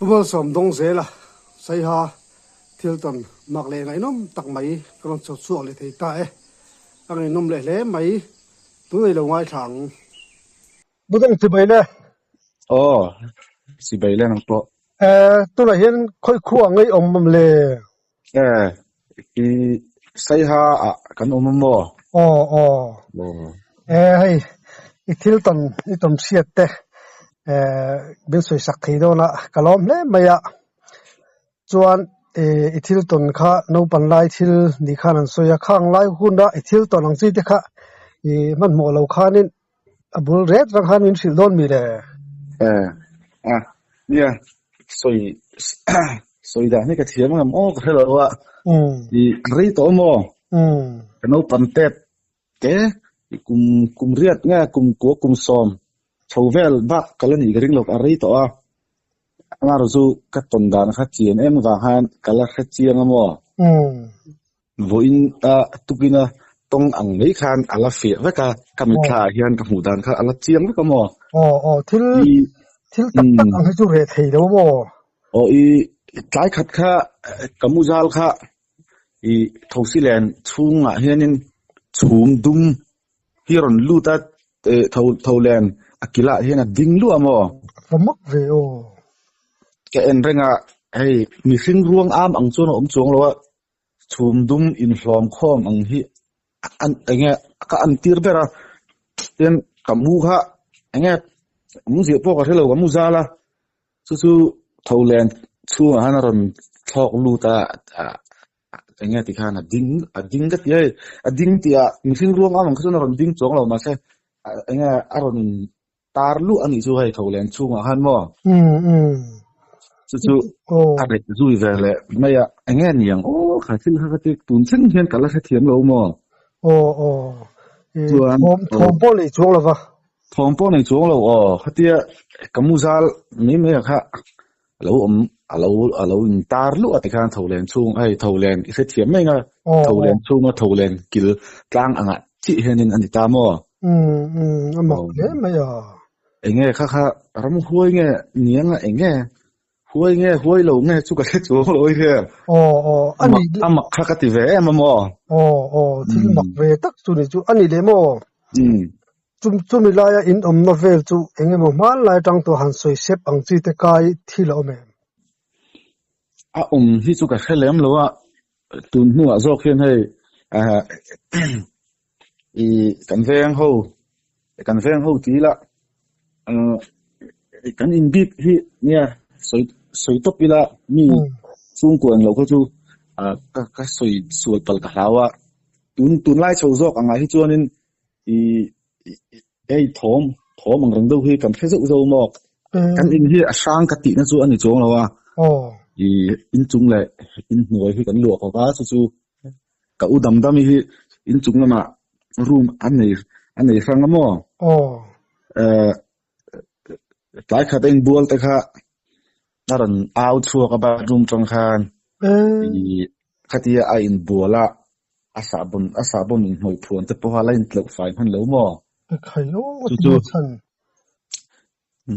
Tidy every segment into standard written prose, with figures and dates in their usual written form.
Pu Malsawm dawng zel a, Saiha thil tawn mak leh ngaihnawm tak mai ka rawn chho chhuak leh thei ta e. A ngaihnawm leh hle mai, tunei lo ngaithla ang. Bu dawng chibai le. Aw, chibai le nang pawh. Eh, tunah hian khawi khuah ngei awm awm le? Eh, i Saiha ah kan awm a maw? Aw, aw. Eh, hei, i thil tawn, i tawn hriat te, eh, min sawi sak thei dawn a, ka lawm hle mai a. Chuan, eh, i thil tawn kha naupan lai thil ni khan an sawi a, khang lai huna i thil tawn ang chi te kha i hmanhmawh lo khanin A bul ret rang khan min hrilh dawn mi le? Eh, a, nia, sawi, sawi dan hi ka thiam ngam aw ka hre lo a. I rei tawh maw? Ka naupang tep te, i kum, kum riat nge kum kua kum sawm chho vel bak ka la nih ka ring lo, a rei tawh a. Amaherawh chu ka tawn dan kha chian em vang khan ka la hre chiang a maw? Vawiin a tukin a tawng ang mai khan a la fiah vek a, ka mitthla ah hian ka hmuh dan kha a la chiang vek a maw? Aw aw, thil thil tak tak ang hi chu reh thei lo maw? Aw i tlai khat kha ka mu zal kha i thosi len chhungah hianin chhum dum hi a rawn lut a, tho tho len a kilah hian a ding luah maw? Va mak ve aw. Ka en reng a, hei mihring ruang am ang chuan a awm chuang lo a, Chhum dum inhlawm khawm ang hi an enge ka an tir ber a, tin ka mu kha enge mu ziah pawh ka hre lo ka mu zal a, chu chu tho len chhungah khan a rawn thlawk lut a enge tikhan a ding a ding ka ti a hei a ding tih ah mihring ruang ang kha chuan a rawn ding chuang lo mahse enge a rawn Tar luh a nih chu hei tho len chhungah khan maw? Chu chu a ret zui ve leh mai a, enge ni ang aw kha thil kha ka ti tun thleng hian ka la hrethiam lo maw? Aw aw Chuan thawm thawm pawh nei chuang lo va. Thawm pawh nei chuang lo aw khatia ka mu zal mai mai a kha a lo awm a lo a lo in tar luh a tikhan tho len chhung hei tho len i hrethiam mai nga tho len chhunga tho len kil tlang angah chiah hianin a ni ta maw? Um um a mak hle mai a. Enge kha kha ram huai nge niang a enge huai nge huai lo nge chu ka hre chuang lo i hria. Aw aw a ni a mak kha ka ti ve em a maw? Aw aw thil mak ve tak chu ni chu a ni leh maw? Um. Chum chumi laia in awmna vel chu eng emaw hmanlai atang tawh han sawi sep ang chi te kai thil a awm em? A awm hi chu ka hre lem lo a, tun hnuah zawk hian hei i kan veng ho kan veng ho ti ila kan in bik hi nia sawi sawi tawp ila mi chhungkua englo kha chu ka ka sawi sual palh ka hlau a, tun tunlai chho zawk angah hi chuanin I hei thawm thawm ang reng deuh hi kan hre zeuh zeuh maw? Kan in hi a hrang ka tihna chu a ni chuang lo a. I inchung leh inhnuai hi kan luah kawk a, chu chu ka u dam dam hi inchung lamah room a nei a nei hrang a maw? Tlai khat a inbual te kha a rawn au chhuak a bathroom tang khan i khatia a inbual a. A sahbawn a sahbawn in hnawih phuan te pawha la in tleuh fai hman lo maw? Chu chu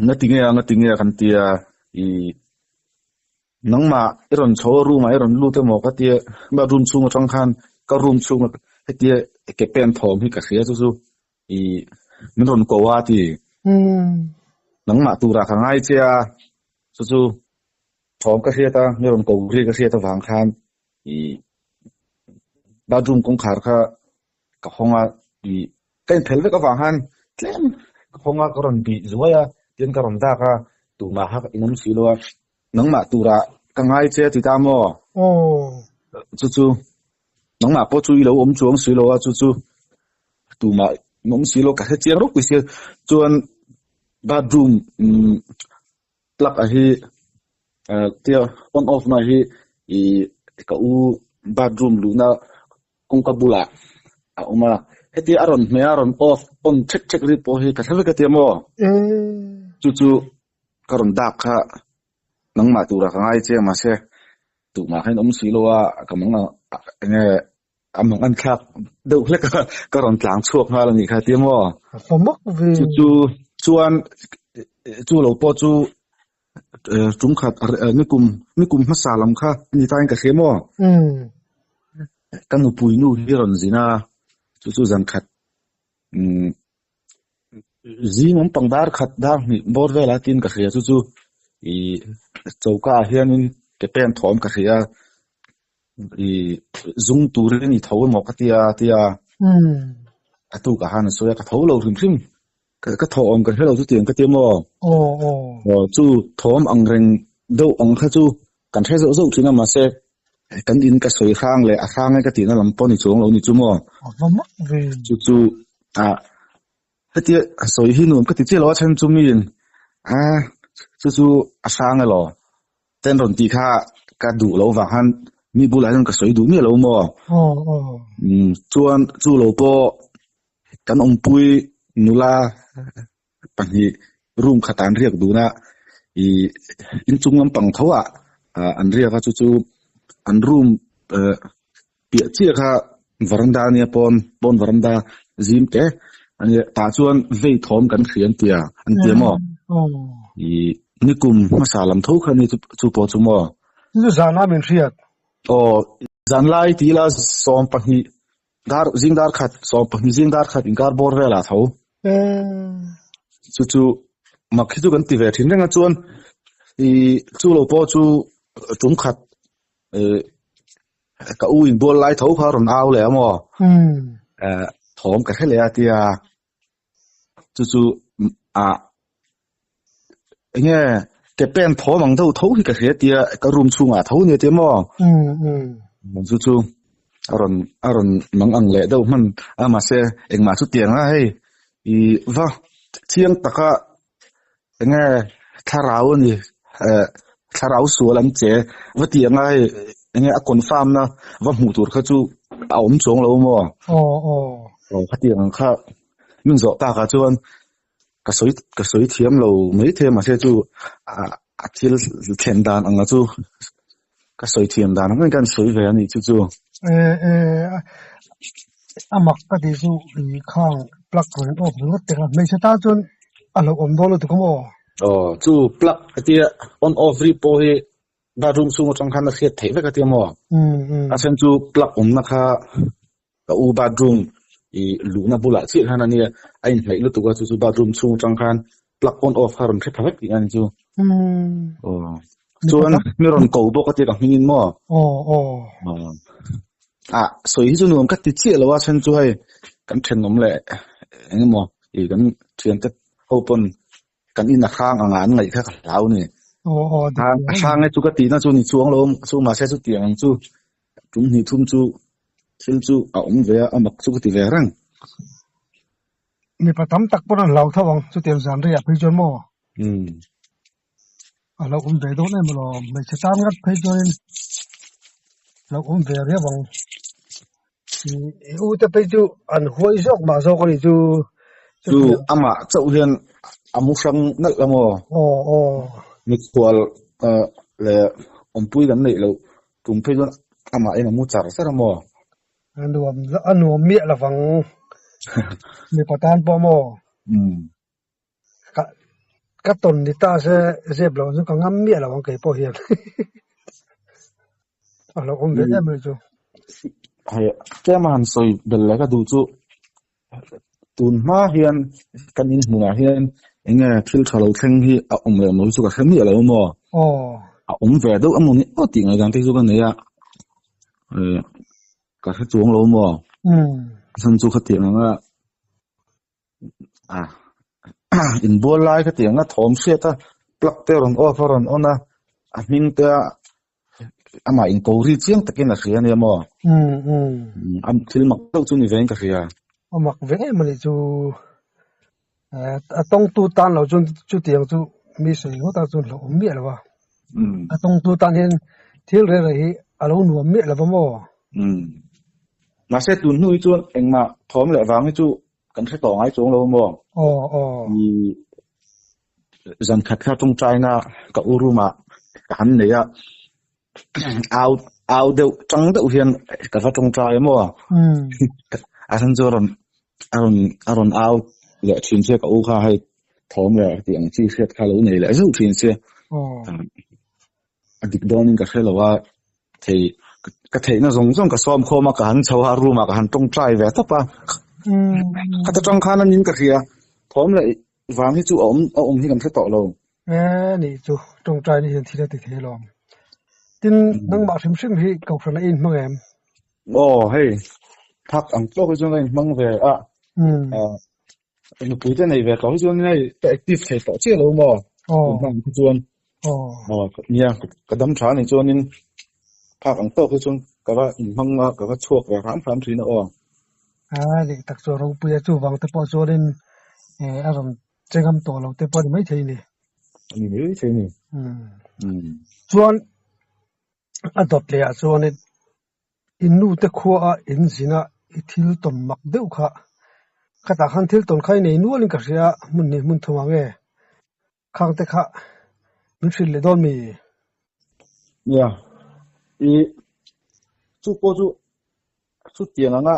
nga ti nge a nga ti nge a kan tia i nangmah i rawn chho a room ah i rawn lut emaw ka tia room chhung atang khan ka room chhung a hetia ke pen thawm hi ka hria chu chu i min rawn ko a ti nangmah turah ka ngai che a chu chu thawm ka hriat a min rawn ko ri ka hriat avang khan I bathroom kawngkhar kha ka hawng a, i ka inphel vek avang khan tlem ka hawng a, ka rawn bih zuai a, tin ka rawn dak a, tumah kha in awm si lo a, nangmah turah ka ngai che a ti ta maw? Chu chu nangmah pawh chu i lo awm chuang si lo a, chu chu tumah in awm si lo ka hre chiang ropui sia, chuan bathroom Plug a hi tia on off na hi i ka u bathroom luhna kawngka bulah a awm a, hetia a rawn hmeh a rawn off on thek thek ri pawh hi ka hre vek a tia maw? Chu chu ka rawn dak kha nangmah turah ka ngai che mahse tumah kha in awm si lo a ka mang a enge A mang an thlak deuh hlek a, ka rawn tlang chhuak nghal a nih kha tia maw? A fa mak ve. Chu chu chuan chu lo pawh chu Tum khat nikum nikum hmasa lam kha ani tain ka hria maw? Ka nupui nu hi rawn zin a, chu chu zan khat zing awm pang dar khat dar hnih bawr vel a tin ka hria chu chu ih choka ah hianin ke pen thawm ka hria ih zung turin i tho emaw ka tia tia a tukah khan a sawi a ka tho lo hrim hrim ka thaw awm ka hre lo chu tiang ka tia maw aw chu thawm ang reng deuh ang kha chu kan hre zauh zauh thin a mahse kan in ka sawi hrang leh a hrang e ka tihna lam pawh ni chuang lo ni chu maw chu chu ah hetia sawi hi nuam ka ti chiah lo a then chu miin a chu chu a hrang elaw ten rawn tih kha ka duh lo vang khan mi bulah hian ka sawi duh miah lo maw chuan chu lo pawh kan awmpui nula pahnih room khatah an riak dun a ih inchung lampang tho ah an riak a chu chu an room piah chiah kha varanda ania pawn pawn varanda zim te ania tah chuan vei thawm kan hria an tia an tia maw ih nikum hmasa lam tho kha ani chu pawh chu maw chu zan a min hriat aw zanlai tih ila 12 Dar zing dar khat 12 zing dar khat inkar bawr velah tho. Chu chu mak hi chu kan ti ve thin reng a chuan i chu lo pawh chu tum khat ka u in bual lai tho kha rawn au leh a maw thawm ka hre leh a tia chu chu a enge ke pen thawm ang deuh tho hi ka hria tia ka room chhungah tho nia tia maw chu chu a rawn a rawn mang ang leh deuh hman a mahse engmah chu tiang a hei i va chiang taka enge thlarau a ni eh thlarau sual an che va tih anga hei enge a confirm na va hmuh tur kha chu a awm chuang lo maw aw khatiang ang kha min zawh takah chuan ka sawi ka sawi thiam lo mai thei a mahse chu a thil thlen dan anga chu ka sawi thiam dan ang kan sawi ve a nih chu chu. A mak ka tih chu i khang plug rawn off ringawt te kha hmeichhe tan chuan a hlauhawm dawn lutuk a maw? Aw chu plug hetia on off ri pawh hi bathroom chhung atang khan a hriat theih vek a tia maw? A then chu plug awmna kha ka u bathroom i luhna bulah chiah khan a nia a inhnaih lutuk a chu chu bathroom chhung atang khan plug on off kha rawn hre pha vek tih a ni chu aw chuan mi rawn ko bawk a tia ka hming in maw a sawi hi chu nuam ka ti chiah lo a then chu hei kan thenawm leh eng emaw i kan thiante ho pawn kan in a hrang anga an ngaih kha ka hlau ni a hrang e chu ka tihna chu ni chuang lo chu mahse chu tiang ang chu tum hnih thum chu thil chu a awm ve a a mak chu ka ti ve reng. Mipa tam tak pawn an hlau tho ang chutiang zan reiah phei chuan maw? A lo awm ve dawn em alawm hmeichhe tan ngat phei chuanin a lo awm ve riau ang. I u te phei chu an huai zawk mah zawk a nih chu. Chu amah chauh hian a mu hrang nalh a maw? Aw aw. Mikhual leh awmpui kan neih loh Tum phei chuan amah in a mu char char a maw? A nuam a nuam miah lovang mipa tan pawh maw? Ka ka tawn ni ta se zep loh chu ka ngam miah lo ang kei pawh hian a lo awm ve em mai chu. Hei tlem a han sawi bel leh ka duh chu tun hma hian kan in hmunah hian eng nge thil tha lo thleng hi a awm leh maw chu ka hre miah lo maw a awm ve deuh emaw ni aw tih ngaihdan te chu ka nei a ka hre chuang lo maw chhan chu khatiang anga a inbual lai khatiang a thawm hriat a plug te rawn off a rawn on a a hming te a Amah in ko ri chiang takin a hria ania maw? A thil mak deuh chu ni vein ka hria. A mak ve em a nih chu. A tawngtu tan lo chuan chutiang chu mi sawi ngawt a chuan hlauhawm miah lo a. A tawngtu tan hian thil reng reng hi a lo nuam miah lo va maw? Mahse tun hnu hi chuan engmah thawm leh vang hi chu kan hre tawh ngai chuang lo maw? Aw aw. Zan khat kha tawngtaina ka u room ah ka han nei a, au au deuh tang deuh hian ka va tawngtai a maw? A then chu a rawn a rawn a rawn au leh thin che ka u kha hei thawm leh tih ang chi hriat kha lo nei leh zeuh thin che. A dik dawnin ka hre lo a, thei ka theihna zawng zawng ka sawm khawm a, ka han chho a, room ah ka han tawngtai ve tawp a. Khata tang khan anin ka hria, thawm leh vang hi chu a awm a awm hi kan hre tawh lo. E nih chu, tawngtai ni hian thil a ti thei alawm. Tin, nangmah hrim hrim hi kohhran a inhmang em? Aw hei, thak ang tawk hi chuan ka inhmang ve a. Nupui te nei ve tawh hi chuan hei ka active thei tawh chiah lo maw? Aw. Tun hmang hi chuan. Aw. Aw nia ka dam tha anih chuanin phak ang tawk hi chuan ka va inhmang a ka va chhuak ve hram hram thin a aw. A nih tak chu Ropuia chuvang te pawh chuanin eh a rawn che ngam tawh lo te pawh a ni maithei a ni. A ni maithei a ni. Umm. Chuan a dawt leh ah chuanin I nu te khua a in zin a i thil tawn mak deuh kha. Khatah khan thil tawn kha i nei nual in ka hria a, hmun hnih hmun thum ang e. Khang te kha min hrilh leh dawn mi? Nia, i chu pawh chu chutiang anga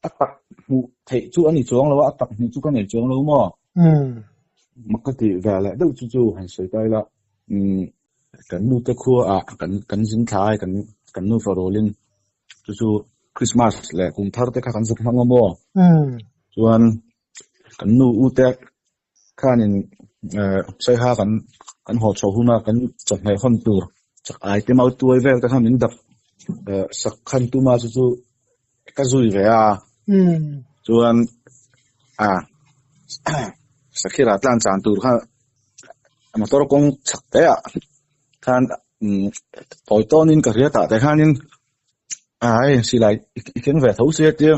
a tak hmuh theih chu a ni chuang lo a, a tak hmuh chu ka nei chuang lo maw? Umm. Mak ka tih ve leh deuh chu chu han sawi ta ila, umm Kan nu te khua ah kan kan zin thla ai kan kan nu farawl in chu chu Christmas leh kum thar te kha kan zuk hmang a maw? Chuan kan nu u te khanin eh saiha kan kan haw chho hun a kan chawhmeh hawn tur chak ai te mau tuai vel te kha min dap eh sak khan tuma chu chu ka zui ve a. Chuan a Sakhira tlan chan tur kha motor kawng chhak te ah khan tawi tawnin ka hria tah te khanin a hei silai i keng ve tho sia tia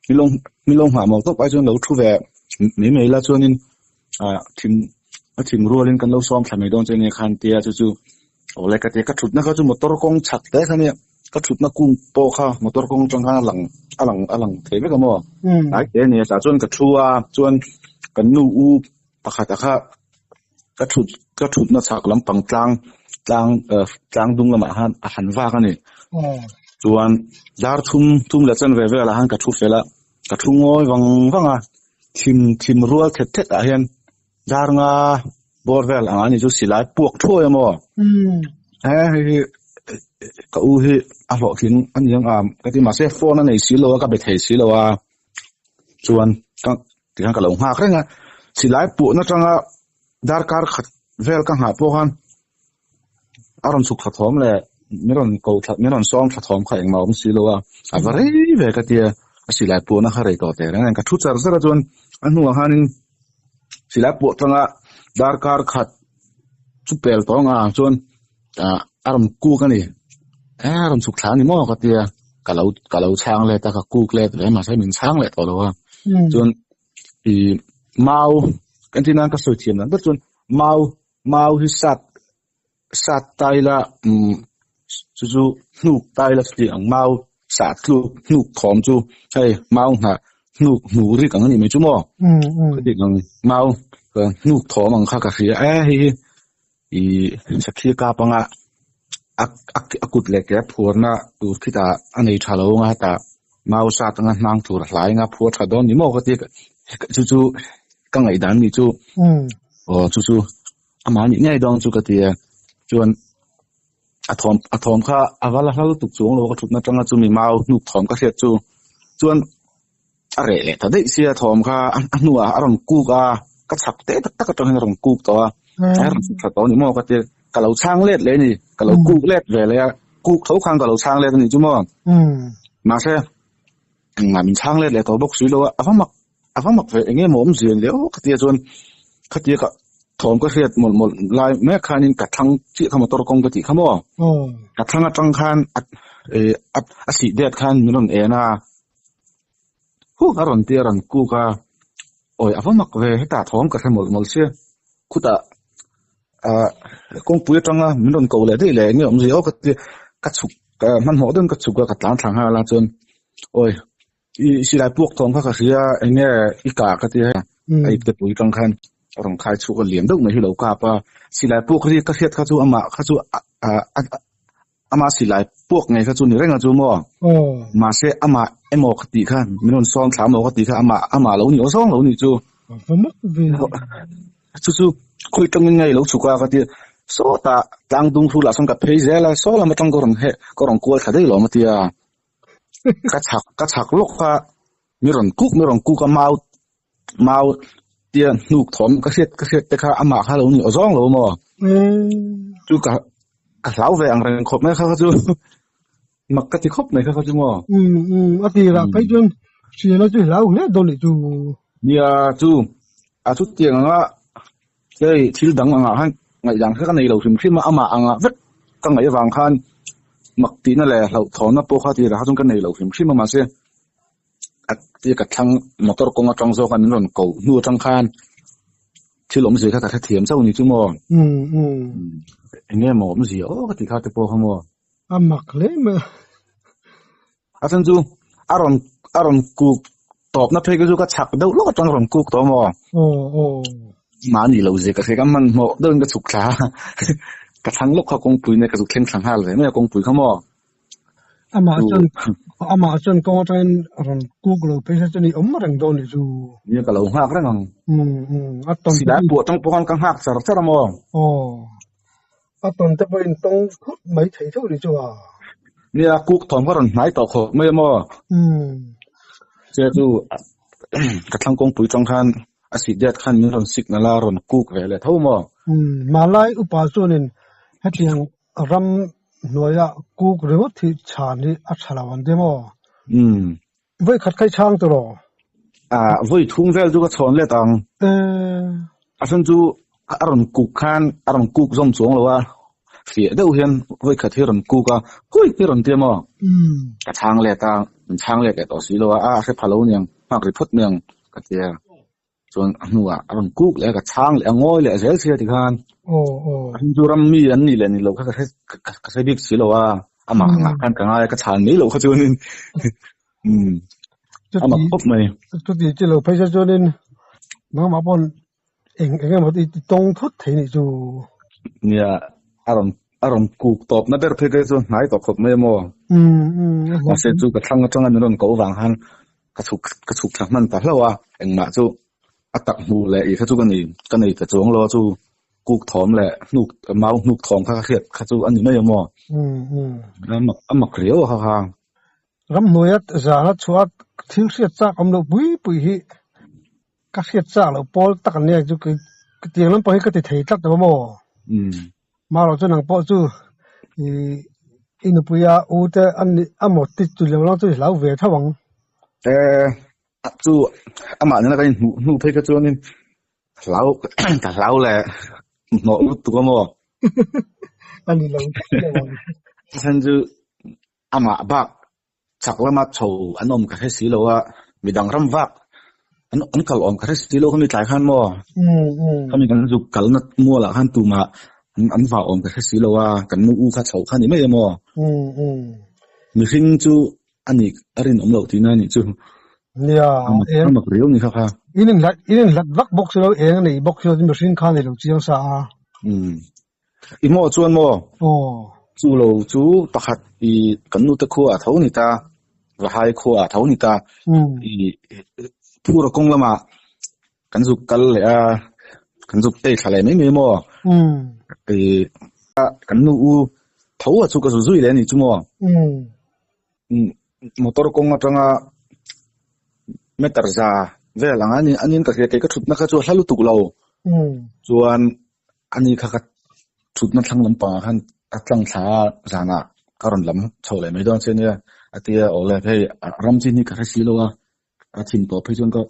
milawng milawng nghah maw tawp ai chuan lo thu ve mai mai la chuanin ah thim a thim rualin kan lo sawm thla mai dawn che nia khan tia chu chu awle ka tia ka thutna kha chu motor kawng chhak te kha nia ka thutna kung pawh kha motor kawng atang khan a lang a lang a lang thei vek a maw tlai te ania tah chuan ka thu a chuan kan nu u Pakhat a kha ka thut ka thutna chhak lampang tlang tlang eh tlang dung lamah khan a han vak a ni. Chuan dar thum thum leh chanve velah khan ka thu fel a, ka thu ngawi vang vang a, thim thim rual thet thet ah hian dar nga bawr vel ang a ni chu silai puak thuai a maw? He hei hi ka u hi a hlawhtling a ni ang a ka ti mahse phone a nei si lo a ka be thei si lo a chuan ka Tikhan ka lo nghak reng a, silai puahna atanga darkar khat vel ka nghah pawh khan a rawn chhuk thla thawm leh min rawn ko thla min rawn sawm thla thawm kha engmah a awm si lo a, a va rei ve ka tia, a silai puahna kha rei tawh teh reng a, ka thu char zar a chuan a hnuah khanin silai puah atanga darkar khat chu pel tawh ang a chuan ah a rawn kuk a ni, a rawn chhuk thla a ni maw ka tia. Ka lo ka lo chhang let a ka kuk let ve mahse min chhang leh tawh lo a chuan i mau kan tih nan ka sawi thiam dan ber chuan mau mau hi sat sat tai la umm chu chu hnuk tai la chuti ang mau sah tluk hnuk thawm chu hei mau hnah hnuk hnuh rik ang a nih mai chu maw khati ang mau hnuk thawm ang kha ka hria e hei hi I sakhi kap anga a a kut leh ke a phuarna tur khitah a nei tha lo anga hetah mau sat anga hnang tur a hlai anga phuar tha dawn ni maw ka ti chu chu ka ngaihdan ni chu aw chu chu amah nih ngei dawn chu ka ti a chuan a thawm a thawm kha a va la hla lutuk chuang lo ka thutna atanga chumi mau hnuk thawm ka hriat chu chuan a reh leh ta daih sia thawm kha a hnuah a rawn kuk a ka chhak te tak tak atangin a rawn kuk tawh a a rawn chhuk thla tawh a ni maw ka ti ka lo chhang let leh a ni ka lo kuk let ve leh a kuk tho khan ka lo chhang let a ni chu maw mahse engmah min chhang let leh tawh bawk si lo a a va mak a va mak ve eng nge maw awmzia ni le aw ka tia chuan khatia ka thawm ka hriat mawlh mawlh lai mek khanin ka thlang chiah kha motor kawng ka tih kha maw ka thlang atang khan a a sih det khan min rawn en a. Huh a rawn ti a rawn kuk a, awi a va mak ve hetah thawm ka hre mawlh mawlh sia, khutah ah kawngpui atanga min rawn ko leh daih leh enge awmzia aw ka ti ka chhuk hmanhmawh deuhin ka chhuk a ka tlan thla nghal a chuan awi i silai puak thawm kha ka hria enge i kah ka ti a a ipte pui atang khan a rawn khai chhuk a lian deuh mai hi lo kap a, silai puak ri ka hriat kha chu amah kha chu ah Amah silai puak ngei kha chu ni reng a chu maw? Mahse amah emaw ka tih kha min rawn sawm thla emaw ka tih kha amah amah lo ni aw zawng lo ni chu. Va mak ve. Chu chu khawi tangin ngei lo chhuk a ka ti. Sawtah tlang dung hru lah sawn ka phei zel a, saw lam atang ka rawn heh ka rawn kual thla daih lawm a tia. Ka chhak ka chhak lawk a, mi rawn kuk mi rawn kuk a mau mau tia hnuk thawm ka hriat ka hriat te kha amah kha lo ni aw zawng lo maw? Chu ka ka hlau ve ang reng khawp mai kha kha chu mak ka ti khawp mai kha kha chu maw? Um um a tirah phei chuan hriala chu hlau hle dawn nih chu. Nia chu a chutiang anga Hei thil dang angah khan ngaihdan kha ka nei lo hrim hrim a, amah angah vek ka ngaih avang khan mak tihna leh hlauhthawnna pawh kha tirah kha chuan ka nei lo hrim hrim a, mahse a tia ka thlang motor kawng atang zawk a min rawn ko hnu atang khan thil awmzia kha ka hrethiam chauh ni chu maw? Eng nge maw awmzia aw ka tih kha te pawh kha maw? A mak hle mai a. A then chu a rawn a rawn kuk tawpna phei chu ka chhak deuh lawk atang rawn kuk tawh maw? Aw aw. Mahni lo zia ka hria ka hmanhmawh deuhin ka chhuk thla a, ka thlang lawk kha kawngpui nen ka zuk thleng thla nghal ve mai a kawngpui kha maw? Amah chuan amah chuan kawng atangin rawn kuk lo phei se chuan i awm reng dawn nih chu. Nia ka lo nghak reng ang. Um um a tawn Silai puah tang pawh khan ka nghak char char a maw? Aw. A tawn te pawhin tawng phut mai thei theuh nih chu a. Nia kuk thawm kha rawn hnai tawh khawp mai a maw? Um. Che chu ka thlang kawngpui tang khan a sih det khan min rawn signal a rawn kuk ve leh tho maw? Um. Malai upa chuanin hetiang ram hnuaia kuk ringawt hi chhan hi a tha lo an ti maw? Um. Vawi khat kha i chhang tur aw? Ah, vawi thum vel chu ka chhawn let ang. A then chu a rawn kuk khan a rawn kuk zawm chuang lo a, fiah deuh hian vawi khat hi a rawn kuk a, hui hi a rawn ti a maw? Ka chhang let a, min chhang let leh tawh si lo a, a hre pha lo niang, nghak ri phawt mai ang ka ti a. Chuan a hnuah a rawn kuk leh a, ka chhang leh a, ngawi leh zel sia tikhan. A then chu ram mi an nih leh nih loh kha ka hre ka hre bik si lo a, amah angah khan ka ngai a, ka chhan mai loh kha chuanin umm a mak khawp mai. Chuti chi lo phei se chuanin nangmah paw'n eng eng emaw i tawng thut thei nih chu. Nia, a rawn a rawn kuk tawpna ber phei phei chu hnai tawh khawp mai a maw? Mahse chu ka thlang atanga min rawn koh vang khan Ka chhuk ka chhuk thla hman ta hlauh a, engmah chu a tak hmu leh ih kha chu ka nei ka nei ta chuang lo a chu kuk thawm leh hnuk mau hnuk thawm kha ka hriat kha chu a ni mai a maw? A mak a mak riau a kha kha. Ramhnuaia zana chhuah thil hriat chak awm loh pui pui hi ka hriat chak loh pawl tak an nia chu kei tiang lampang hi ka ti thei tlat lo a maw? Marawh chu nang pawh chu ih i nupuia u te an nih a maw ti chu lo lang chu i hlau ve tho ang. Eh chu amah nena kan inhmuh hnu phei kha chuanin hlau ka hlau leh hnawh lutuk a maw? A ni lo tlat lo ang. Chhan chu amah bak Chak lama chho an awm ka hre si lo a, midang ram vak an an kal awm ka hre si lo khami tlai khan maw? Khami kan zuk kalna mualah khan tumah an an vah awm ka hre si lo a, kan nu u kha chho kha ni mai emaw? Mihring chu a nih a rinawm loh tihna a nih chu. Nia, a mak riau ni kha kha. In inhlat in inhlat vak bawk si lo, eng a nei bawk si lo chu mihring kha a nei lo chiang sa a. I maw chuan maw? Chu lo chu pakhat i kan nute khua a tho ni ta, Vahai khua a tho ni ta. I phura kawng lamah kan zuk kal leh a, kan zuk tei thla leh mai mai maw? I kan nu u tho a chu ka zu zui leh a ni chu maw? Motor kawng atanga meter za vel ang a ni anin ka hria kei ka thutna kha chu a hla lutuk lo. Chuan Ani kha ka thutna thlang lampangah khan a tlang thla a, zanah ka rawn lam chho leh mai dawn che nia a ti a, awle hei ram chin hi ka hre si lo a, a thin tawh phei chuan ka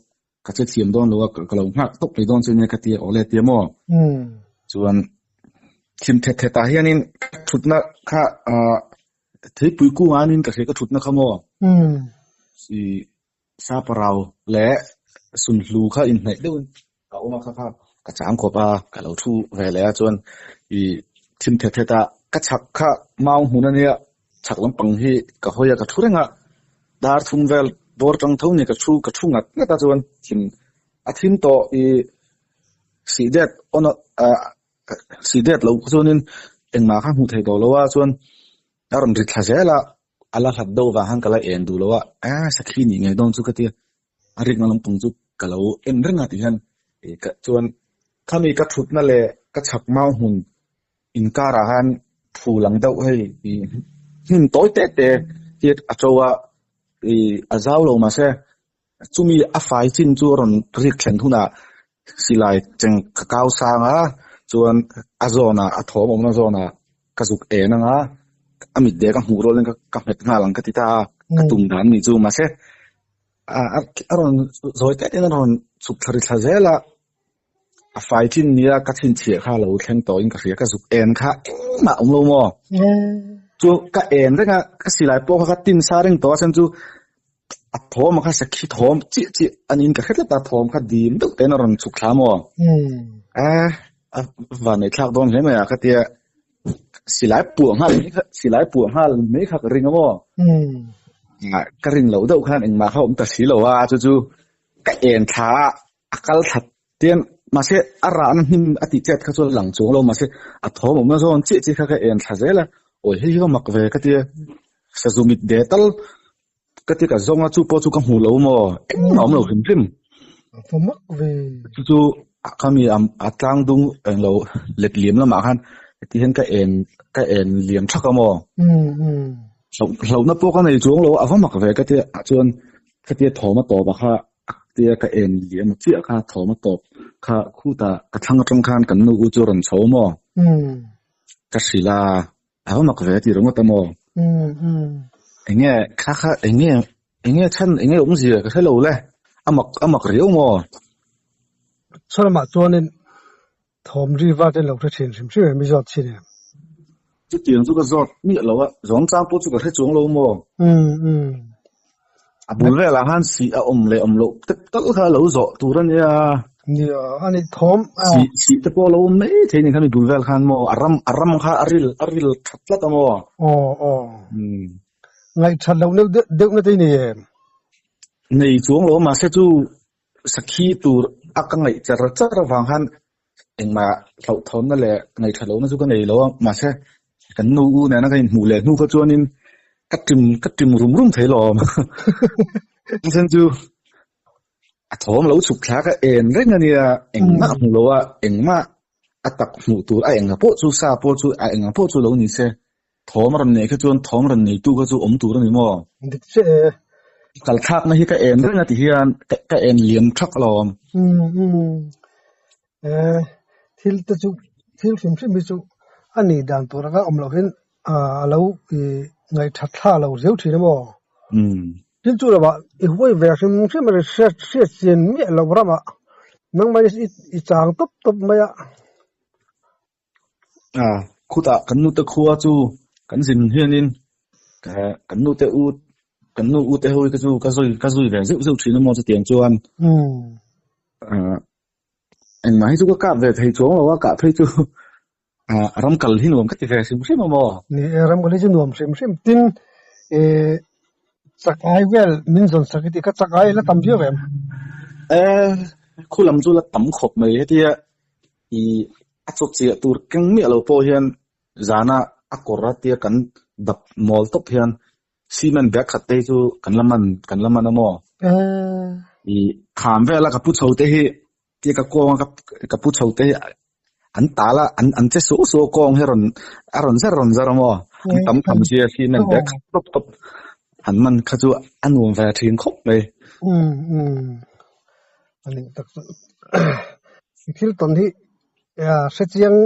ka che thiam dawn lo a, ka lo nghak tawp mai dawn che nia ka ti a, awle a ti a maw? Chuan thim thet thet ah hianin ka thutna kha ah theipui kungah anin ka hria ka thutna kha maw? Saparau leh Sunhlu kha inhnaih deuhin ka awm a kha kha ka chang khawp a, ka lo thu ve leh a chuan ih thim thet thet a ka chhak kha mau hmun a nia chhak lampang hi ka hawi a ka thu reng a, dar thum vel bawr tang tho nia ka thu ka thu ngat ngat a chuan thim a thim tawh ih sih det on ah sih det loh chuanin engmah kha hmuh theih tawh lo a chuan a rawn ri thla zel a. A la hlat deuh vang khan ka la en duh lo a, eh sakhi nih ngei dawn chu ka ti a, a rikna lampang chu ka lo en reng a ti hian ih ka chuan khami ka thutna leh ka chhak mau hmun Inkarah khan phul ang deuh hei ih hnim tawi te te hi a to a, ih a zau lo mahse chumi a fai chin chu a rawn rik thlen hunah silai cheng ka kau sang a, chuan a zawnah a thawm awmna zawnah ka zuk en ang a, a mit dek a hmuh rualin ka hmet nghal ang ka ti ta a, ka tum dan a nih chu mahse a rawn zawi te ten a rawn chhuk thla ri thla zel a. A fai chin nia ka chhinchhiah kha lo thleng tawhin ka hria, ka zuk en kha engmah awm lo maw? Chu ka en reng a, ka silai pawh kha ka tin sa reng tawh a chhan chu a thawm kha sakhi thawm chiah chiah a niin ka hre tlat a, thawm kha dim deuh tein a rawn chhuk thla maw? A a vanneih thlak dawn hle mai a ka tia, silai puah nghal mai kha silai puah nghal mai kha ka ring a maw? Ka rin loh deuh khan engmah kha awm ta si lo a, chu chu ka en thla a. A kal thlat tian mahse a rahna hnim a tih chet kha chuan a lang chuang lo mahse a thawm awmna zawn chiah chiah kha ka en thla zel a, awi hei hi ka mak ve ka tia sazu mit de tal ka ti ka zawng a chu pawh chu ka hmu lo maw engmah a awm lo hrim hrim. A mak ve. Chu chu khami a tlang dung englo let liam lamah khan heti hian ka en ka en liam thak a maw. Hlauhna pawh ka nei chuang lo a va mak ve ka tia chuan khatia thawm a tawp a kha Tia ka en liam chiah kha thawm a tawp kha khutah ka thlang atang khan kan nu u chu a rawn chho maw? Ka hrilh a, a va mak ve a ti ringawt a maw? Enge kha kha enge enge chhan enge awmzia ka hre lo le, a mak a mak riau maw? Chhuanlamah chuanin Thawm ri vat in lo hre thin hrim hrim em i zawt chin em? Chutiang chu ka zawt miah lo a, zawng chang pawh chu ka hre chuang lo maw? Umm umm. A bul velah khan sih a awm leh awm loh tep tal kha lo zawh tur a nia. Nia, a nih thawm a. Sih sih te pawh a lo awm mai thei a ni kha mi bul vel khan maw? A ram a ram kha a ril a ril that tlat a maw? Aw aw. Umm. Ngaihthat loh deuh deuhna te i nei em? Nei chuang lo mahse chu Sakhi tur a ka ngaih char char avang khan engmah hlauhthawnna leh ngaihtha lohna chu ka nei lo a, mahse kan nu u nena ka inhmuh leh hnu kha chuanin ka ṭim ka ṭim rum rum thei lawm. A then chu a thawm lo chhuk thla ka en reng a nia, engmah hmu lo a, engmah a tak hmuh tur a enga pawh chu sa pawh chu a enga pawh chu lo ni se Thawm rawn neih kha chuan thawm rawn neitu kha chu awm tur a ni maw? Dik che e. Kal thlakna hi ka en reng a ti hian ka en liam thak alawm. Umm umm. E, thil te chu thil hrim hrim hi chu a nih dan tur anga awm lohin a lo i ngaihthat thla lo riau thin a maw? Umm. Tin chu lovah i huai ve hrim hrim a ri hriat hriat chian miah lo ramah nangmah i chang tawp tawp mai a. A, khutah kan nute khua chu kan zin hianin kan nute u kan nu ute ho hi ka chu ka zui ka zui ve zeuh zeuh thin a maw chutiang chuan engmah hi chu ka kap ve thei chuang lo a kah phei chu ram kal hi nuam ka ti ve hrim hrim a maw. Ni e ram kal hi chu nuam hrim hrim tin chak ai vel min zawn sak i ti kha chak ai la tam viau em? E khu lam chu la tam khawp mai hetia I a chaw chiah tur keng miah lo pawh hian zana a kawr a tia kan dap mawl tawp hian cement bag khat te hi chu kan la man kan la man a maw? I kham vela ka pu chho te hi tia ka kawng a ka pu chho te hi an tal a an an che suau suau a kawng hi a rawn a rawn zar rawn zar a maw? An tam tham sia cement bag khat tawp tawp han man kha chu a nuam ve thin khawp mai. Umm umm. A nih tak chu i thil tawn hi hrechiang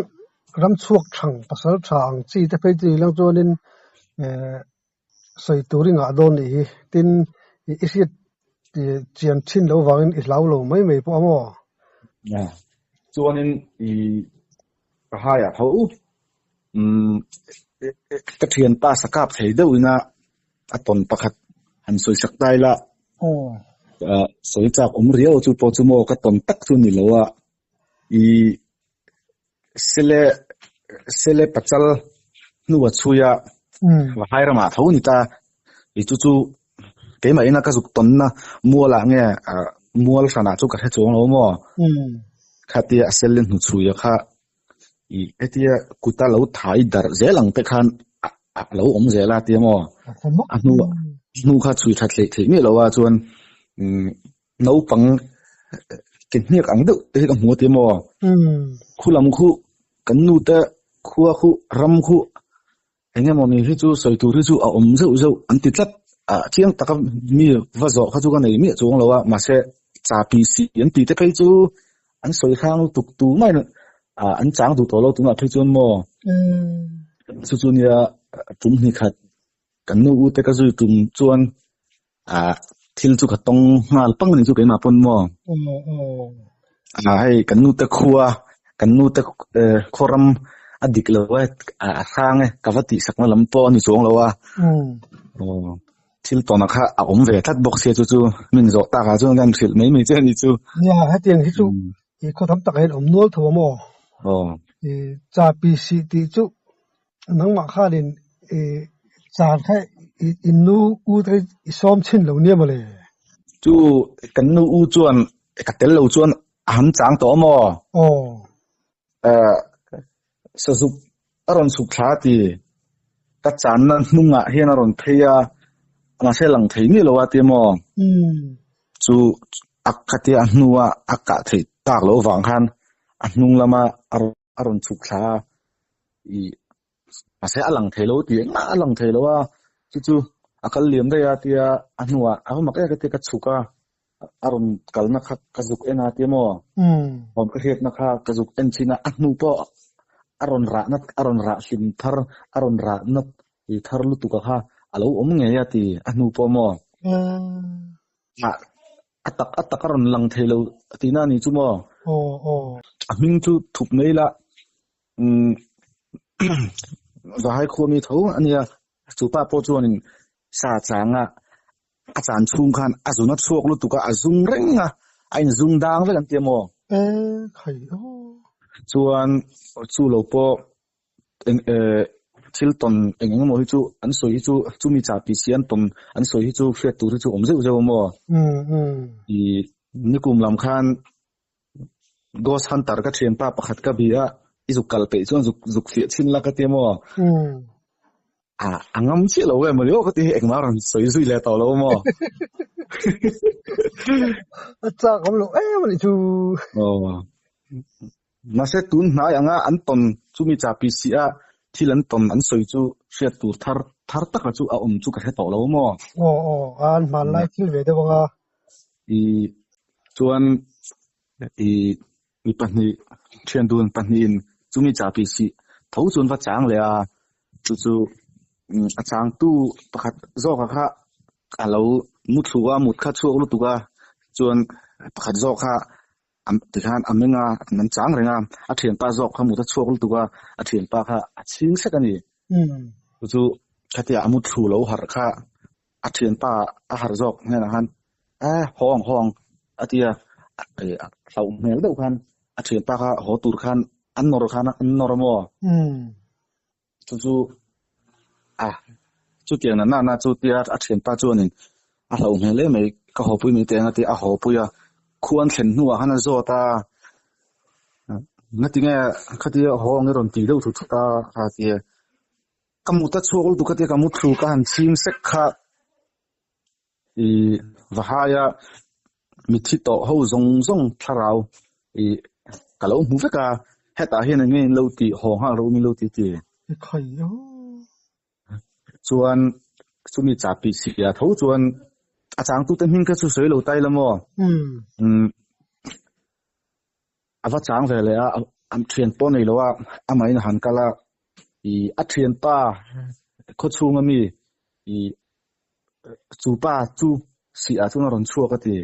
ram chhuak thang pasal tha ang chi te phei chu ni lang chuanin eh sawi tur i ngah dawn nih hi tin i hriat chian thin loh vangin i hlau lo mai mai pawh a maw? Chuanin i ka haiah tho umm ka thianpa sakap thei deuhin a a tawn pakhat han sawi sak ta ila sawi chak awm riau chu pawh chu maw ka tawn tak chu ni lo a i sele sele pachal hnu a chhui a vahai ramah tho ni ta i chu chu keimah ina ka zuk tawnna mualah nge mual hranah chu ka hre chuang lo maw khatia a sele hnu chhui a kha I hetia kuta lo thai darh zel ang te khan a lo awm zel a tia maw? A hnu hnu kha chhui that hleih theih miah lo a chuan naupang ke hniak ang deuh te hi ka hmu a tia maw? Khu lam khu kan nu te Khua khu ram khu eng emaw ni hi chu sawi tur hi chu a awm zeuh zeuh an ti tlat. Ah chiang taka mi va zawh kha chu ka nei miah chuang lo a, mahse cha pi si an tih te phei chu an sawi hrang lutuk tu mai ah an chang duh tawh lo tunah phei chuan maw. Chu chu nia tum hnih khat kan nu u te ka zui tum chuan ah thil chu ka tawng nghal pang a ni chu keimah pawn maw. Ah hei kan nu te khua kan nu te khaw ram a dik lo e a hrang e ka va tih sakna lam pawh a ni chuang lo a. Thil tawnah kha a awm ve tlat bawk sia chu chu min zawh takah chuan kan hrilh mai mai che a ni chu. Nia hetiang hi chu i khaw tam takah hian awm nual tho a maw? Aw. I cha pi sih tih chu nangmah khanin i chan kha i nu u te i sawm chhin lo nia mawle. Chu kan nu u chuan ka tel lo chuan a han chang tawh a maw? Aw. Eh sazuk a rawn chhuk thla a ti. Ka channa hnungah hian a rawn phei a, mahse lang thei miah lo a ti maw? Chu a khatia a hnua a kah theih tak loh vang khan a hnung lama a rawn chhuk thla a, ih mahse a lang thei lo ti engmah a lang thei lo a, chu chu a kal liam daih a tia a hnuah a va mak em tia ka chhuk a. a rawn kalna kha ka zuk en a tia maw? Awm ka hriatna kha ka zuk en chin a, a hnu pawh a rawn rahna a rawn rah hlim thar a rawn rahna thar lutuk a kha a lo awm ngei a ti a hnu pawh maw? A tak a tak a rawn lang thei lo tihna a ni chu maw? A hming chu thup mai ila umm Zahai khua mi tho a nia, chu pa pawh chuanin sa changa A chan chhung khan a zun a chhuak lutuk a, a zung reng a, a inzung dang vek an ti a maw? E khai aw. Chuan chu lo pawh eng e thil tawn eng eng emaw hi chu an sawi hi chu chumi cha tih si an tawn an sawi hi chu hriat tur hi chu awm zeuh zeuh a maw? I nikum lam khan Ghost Hunter ka thianpa pakhat ka bi a, i zuk kal peih chuan zuk zuk fiah chhin la ka ti a maw? A a ngam chiah lo em maw ka ti hi engmah rawn sawi zui leh tawh lo maw? A chak awm lo em a nih chu. Aw. Mahse tun hnai anga an tawn chumi cha pi si a thil an tawn an sawi chu hriat tur thar thar taka chu a awm chu ka hre tawh lo maw? Aw aw an hmanlai thil ve deuh anga. I chuan i mi pahnih thian dun pahnihin chumi cha pi si tho chuan va chang leh a chu chu a changtu pakhat zawka kha a lo mu thlu a mut kha chhuak lutuk a chuan pakhat zawk kha tikhan a meng a an chang reng a a thianpa zawk kha mut a chhuak lutuk a a thianpa kha a chhing sek a ni chu chu khatia a mu thlu lo harh kha A thianpa a harh zawk hnenah khan e haw ang haw ang a ti a, hlauh hmel deuh khan a thianpa kha haw tur khan an nawr khan an nawr a maw? Chu chu a chutiang na na chu tia a thianpa chuanin a hlauh hmel em mai ka haw pui mai teh ang a ti a, a haw pui a, khua an thlen hnuah khan a zawt a, ngatinge khatia haw ang i rawn ti deuh thut thut a a ti a. Ka mut a chhuak lutuk a tia ka mutthlu ka han chhing sek kha i Vahaia mitthi tawh ho zawng zawng thlarau i ka lo hmu vek a, hetah hian eng nge in lo tih haw nghal rawh u min lo ti ti. Chuan chumi chapi chhia tho chuan a changtute hming kha chu sawi lo ta ila maw? Umm A va chang ve leh a, an thian pawh nei lo a, amahin a han kal a, ih a thianpa khaw chhunga mi ih chu pa chu sih ah chuan a rawn chhuak a ti.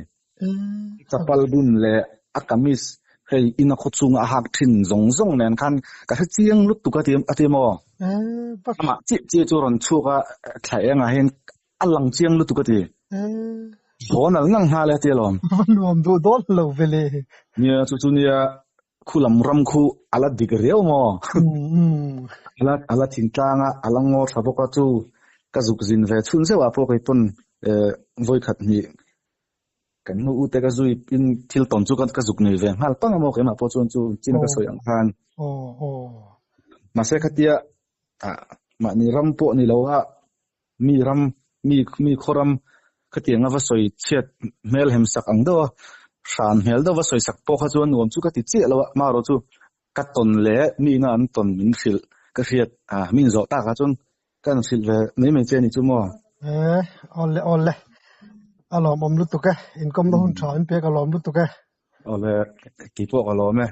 Chapal bun leh a kamis hei ina khaw chhunga a hak thin zawng zawng nen khan ka hre chiang lutuk a ti a ti maw? Amah chiah chiah chu a rawn chhuak a, thla engah hian A lang chiang lutuk a ti. Haw nal nal nghal e a ti alawm. Va nuam duh dawn lo ve le. Nia chu chu nia khu lam ram khu a la dik riau maw? A la a la thingtlang a, a la ngaw thla bawk a chu ka zuk zin ve chhun zeuh ah pawh kei pawn vawikhat hnih kan nu ute ka zui in thil tawn chu ka zuk nei ve nghal pang a maw keimah pawh chuan chu chin ka sawi ang khan. Mahse khatia mahni ram pawh ni lo a Mi ram, mi mi khaw ram khatianga va sawi chhiat hmel hem sak ang deuh a, hran hmel deuh va sawi sak pawh kha chuan nuam chu ka ti chiah lo a, amaherawh chu Ka tawn leh mi ina an tawn min hrilh ka hriat a, min zawh takah chuan ka han hrilh ve mai mai che a ni chu maw? E, awle awle, a lawmawm lutuk e, inkawmna hun tha min pek a lawm lutuk e. Awle, keipawh ka lawm e.